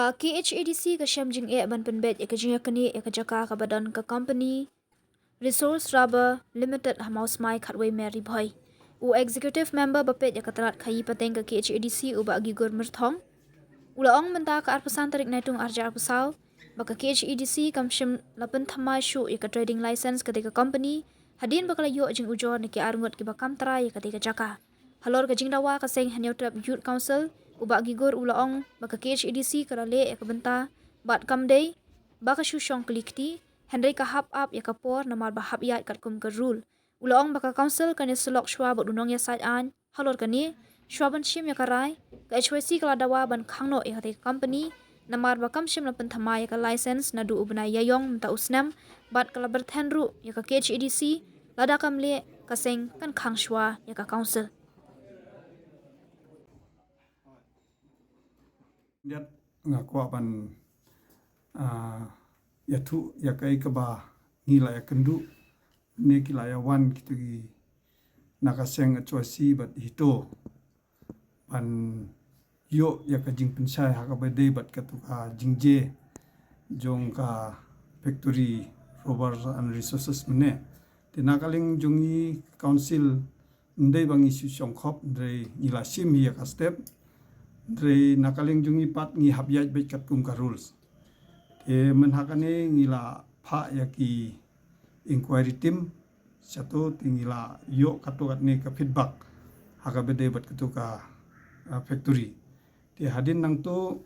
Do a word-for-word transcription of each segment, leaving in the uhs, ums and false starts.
Ka K H A D C ka shem jingeh ban pynbeit ïa ka jingïaknieh ïa ka jaka kaba don ka company Resource Rubber Limited ha Mawsmai, Khatwei Mer, Ri Bhoi. U executive member ba peit ïa ka tnat khaïi pateng ka K H A D C, u Bah Gigur Myrthong, u la ong mynta ka arphew san tarik Naitung arhajar arphew saw ba ka K H A D C kam shym la pynthymmai shuh ïa ka trading license katei ka company hadien ba ka la ïoh jingujor na ki arngut kiba kam trai ïa katei ka jaka. Halor ka jingdawa ka seng Hynñiewtrep Youth Council, u Bah Gigur u la ong ba ka K H A D C ka la leh ïa ka bynta bad kam dei ba ka shu shong kli kti, hynrei ka hap ap ïa ka por namar ba hap ïaid katkum ka rule. U la ong ba ka council kan ïasyllok shuwa bad u nongïasaid aiñ halor kane. Shuwa ban shim ïa ka rai, ka H Y C ka la dawa ban khang noh ïa katei ka company namar ba kam shym la pynthymmai ïa ka license naduh u bnai Ïaïong mynta u snem, bad ka la byrthen ruh ïa ka K H A D C, lada kam leh, ka seng kan khang shuwa ïa ka council. Dep nga kwah ban, ah, ïathuh ïa kaei kaba ngi la ïakynduh ne ki la ïawan kito ki na ka seng H Y C bad HITO ban ïoh ïa ka jingpynshai ha kaba dei bad kato ka jingjia jong ka factory Rubber and Resources mynne. Te na ka liang jong ngi council, ym dei ba ngi shu shongkhop, hynrei ngi la shim hi ïa ka step, hynrei na ka liang jong ngi pat ngi hap ïaid beit katkum ka rules. Te mynha kane ngi la phah ïa ki inquiry team shato, te ngi la ïoh kato katne ka feedback ha kaba dei bad kato ka, ah, factory. Te hadien nangto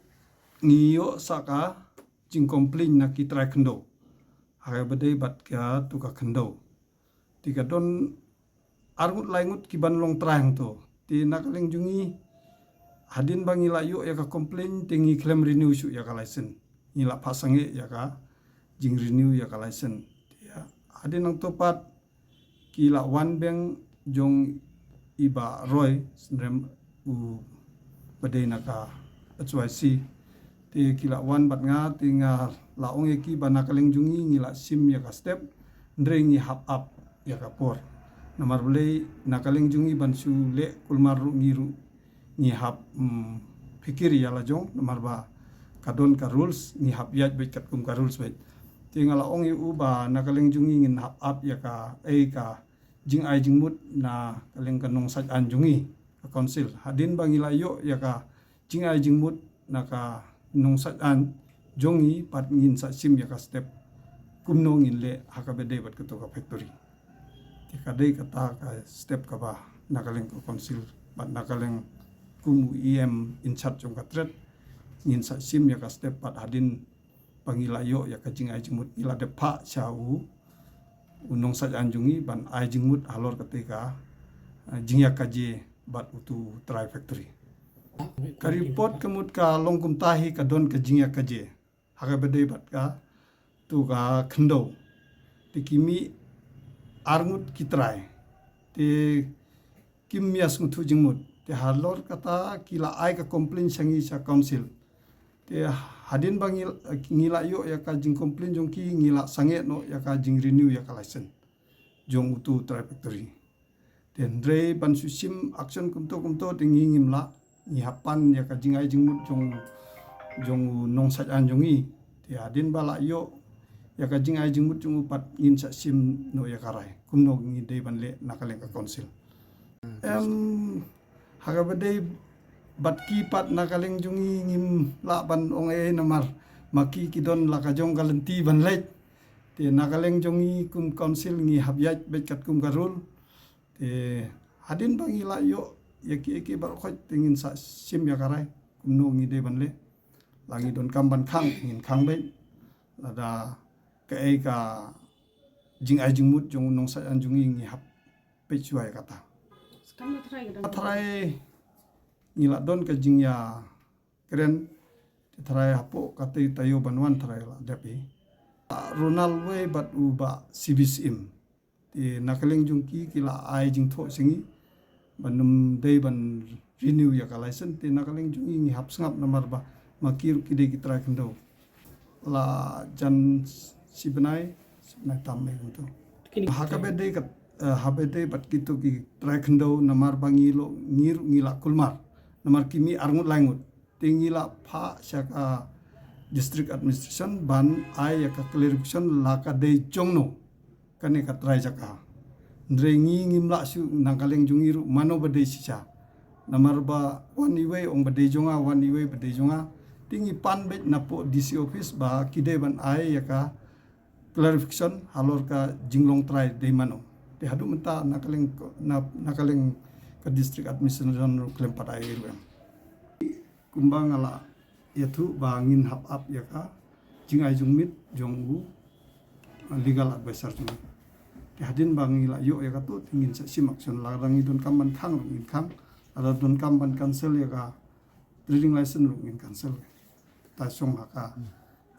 ngi ïoh sa ka jingcomplain na ki trai khyndew ha kaba dei bad kato ka khyndew. Te ka don arngut laingut ki ban long trai hangto. Te na ka liang jong ngi, hadien ba ngi la ïoh ïa ka complain, te ngi khlem renew shuh ïa ka license. Ngi la phah sangeh ïa ka jingrenew ïa ka license. Te hadien nangto pat ki la wan beng jong i Bah Roy Synrem, u ba dei na ka H Y C. Te ki la wan bad nga, te nga la ong ïa ki ba na ka liang jong ngi ngi la shim ïa ka step, hynrei ngi hap ap ïa ka por. Namar balei, na ka liang jong ngi ban shu leh kulmar ruh ngi ruh ngi hap, mm, pyrkhat ïa la jong, namar ba ka don ka rules, ngi hap ïaid beit katkum ka rules beit. Te nga la ong ïa u ba na ka liang jong ngi ngin hap ap ïa kaei ka jingai jingmut na ka liang ka nongsaid aiñ jong ngi, ka council. Hadien ba ngi la ïoh ïa ka jingai jingmut na ka nongsaid aiñ jong ngi, pat ngin sa shim ïa ka step kumno ngin leh ha kaba dei bad kato ka factory. Te ka dei kata ka step kaba na ka liang ka council bad na ka liang kum u E M in charge jong ka trade, ngin sa shim ïa ka step pat hadien ba ngi la ïoh ïa ka jingai jingmut, ngi la dep phah sha u, u nongsaid aiñ jong ngi ban ai jingmut halor katei ka, eh, jingïakajia bad uto u trai factory. Ka report ka mut ka long kumta hi, ka don ka jingïakajia ha kaba dei bad kato ka khyndew. Te ki mih arngut ki trai. Te kim ïa sngewthuh jingmut. Te halor kata ki la ai ka complain sha ngi sha council. Te hadien ba ngi, ngi la ïoh ïa ka jingcomplain jong ki, ngi la sangeh noh ïa ka jingrenew ïa ka license jong uto u trai factory. Te hynrei ban shu shim action kumto kumto te ngi ngim lah, ngi hap pan ïa ka jingai jingmut jong, jong u nongsaid aiñ jong ngi. Te hadien ba la ïoh ïa ka jingai jingmut jong u pat ngin sa shim noh ïa ka rai kumno ngi dei ban leh na ka liang ka council. Em, ha kaba dei bad ki pat na ka liang jong ngi ngim lah ban ong ei ei namar ma ki ki don la ka jong ka lynti ban leit. Te na ka liang jong ngi kum council ngi hap ïaid beit katkum ka rule. Te hadien ba ngi la ïoh ïa kiei kiei baroh khoit te ngin sa shim ïa ka rai kumno ngi dei ban leh. La ngi donkam ban khang ngin khang beit. Lada kaei ka jingai jingmut jong u nongsaid aiñ jong ngi ngi hap peit shuwa ïa kata. Skam da trai ka dang. Trai ngi la don ka jingïakren, te trai hapoh katei taïew ban wan trai la dep hi. Ronald Wei bad u Bah C B Syiem. Te na ka liang jong ki ki la ai jingthoh sha ngi ban ym dei ban renew ïa ka license, te na ka liang jong ngi ngi hap sngap namar ba ma ki ruh ki dei ki trai khyndew. La jan shi bnai, shi bnai tam ei kumto. Kini ha kaba dei kat, eh, ha kaba dei bad kito ki trai khyndew namar ba ngi lo, ngi ruh ngi la kulmar namar ki mih arngut laingut. Te ngi la phah sha ka District Administration ban ai ïa ka clarification la ka dei jongno kane ka trai jaka. Hynrei ngi ngim lah shuh na ka liang jong ngi ruh mano ba dei shisha. Namar ba wan iwei ong ba dei jong nga, wan iwei ba dei jong nga. Te ngi pan beit napoh D C office ba ki dei ban ai ïa ka clarification halor ka jinglong trai dei mano. Te haduh mynta na ka liang ko-, na, na ka liang ka District Administration ruh khlem pat ai ruh em. Kumba nga la ïathuh ba ngin hap ap ïa ka jingai jingmut jong u, uh, legal advisor jong ngi. Te hadien ba ngi la ïoh ïa kato te ngin sa shim action, lada ngi donkam ban khang ruh ngin khang, lada donkam ban cancel ïa ka trading license ruh ngin cancel. Ta shong ha ka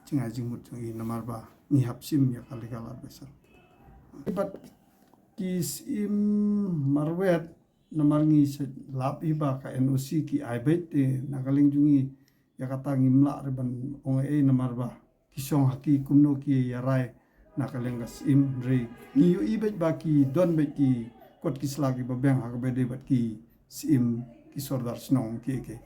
jingai jingmut jong ngi namar ba ngi hap shim ïa ka legal advisor. Bad ki syiem marwet namar ngi sa lap hi ba ka N O C ki ai beit te na ka liang jong ngi ïa kata ngim lah re ban ong ei namar ba ki shong ha ki kumno ki ïa rai na ka liang ka syiem, hynrei ngi ïohi beit ba ki don beit ki kot ki sla kiba biang ha kaba dei bad ki syiem ki sordar shnong ki ki.